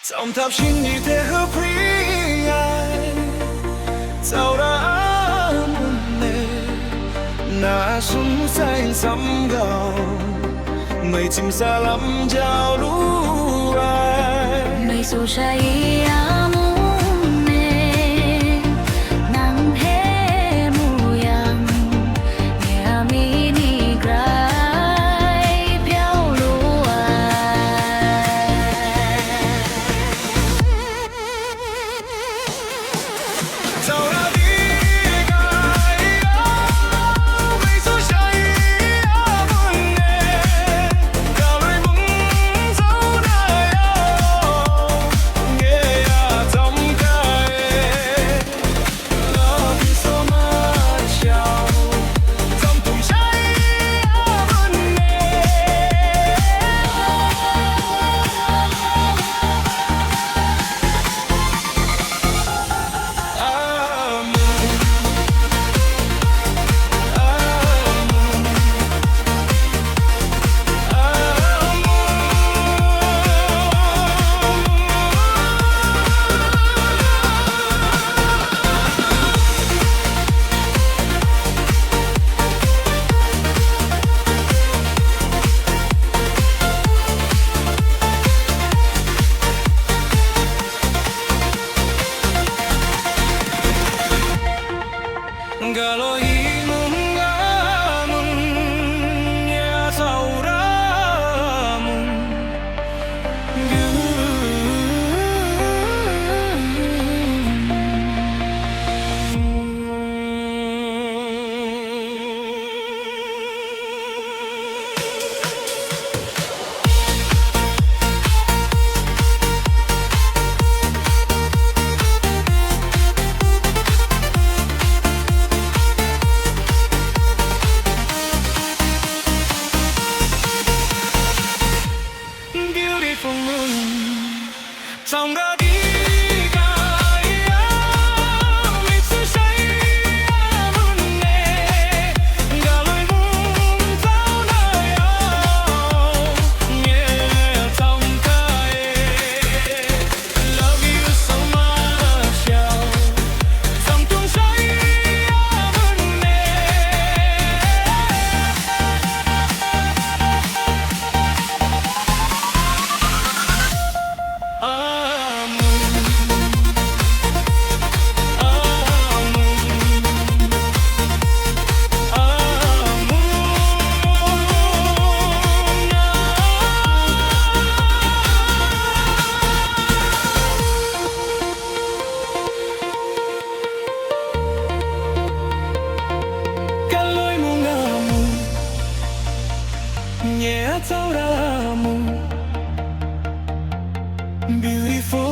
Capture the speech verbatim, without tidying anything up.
Tsawm htap shingni hte hkri ai, tsawra a mun e, na sum sai nsam gau, mai chim sa lam jau lu ai. Mai su shai a mun e, nang hpe mu yang, nye a mi ni grai pyau lu ai. Galaw i mung nga mun, ya tsawra mun. Beautiful moon. Galoi mung nga mung, nye a tsawra mung. Beautiful.